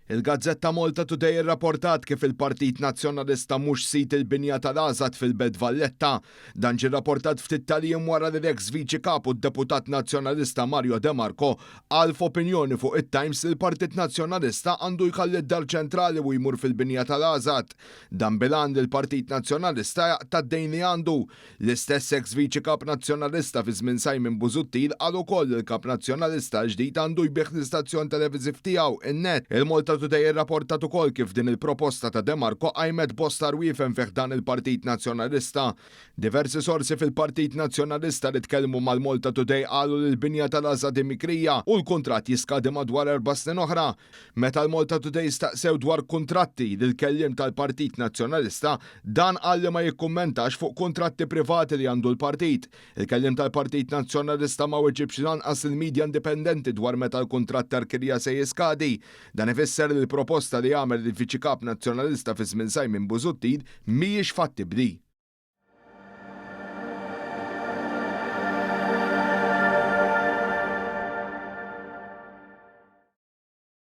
Il-gazzetta Malta Today irrapportat kif il-Partit Nazzjonalista mhux sid il-binja tal-Għażad fil-Belt Valletta. Dan ġie rrapportat ftit tal-jiem wara li l-eks Viċi Kap u d-Deputat Nazzjonalista Mario De Marco qal f'opinjoni fuq it-Times li l-Partit Nazzjonalista għandu jħalli d-Dar Ċentrali u jmur fil-binja tal-Għażad. Dan bil-għan li l-Partit Nazzjonalista jaqta' d-dejn li għandu. L-istess eks Viċi Kap Nazzjonalista fi żmien Simon Busuttil qal ukoll li l-Kap Nazzjonalista l-ġdid għandu jbigħ l-istazzjon televiżiv tiegħu, in-Net. Il-Malta Today irrapportat ukoll kif din il-proposta ta' De Marco qajmet bosta rwiefen fi ħdan il-Partit Nazzjonalista. Diversi sorsi fil-Partit Nazzjonalista li tkellmu mal-Malta Today qalu li l-binja tal-Għażad hi mikrija u l-kuntratt jiskadi madwar erba' snin oħra. Meta l-Malta Today staqsew dwar kuntratti lill-kelliem tal-Partit Nazzjonalista, dan qal li ma jikkummentax fuq kuntratti privati li għandu l-partit. Il-kelliem tal-Partit Nazzjonalista ma weġibx lanqas lill-media indipendenti dwar meta l-kuntratt tal-kirja se jiskadi. Dan ifisser li l-proposta li għamel il-Viċi Kap Nazzjonalista fi żmien Simon Busuttil mhijiex fattibbli.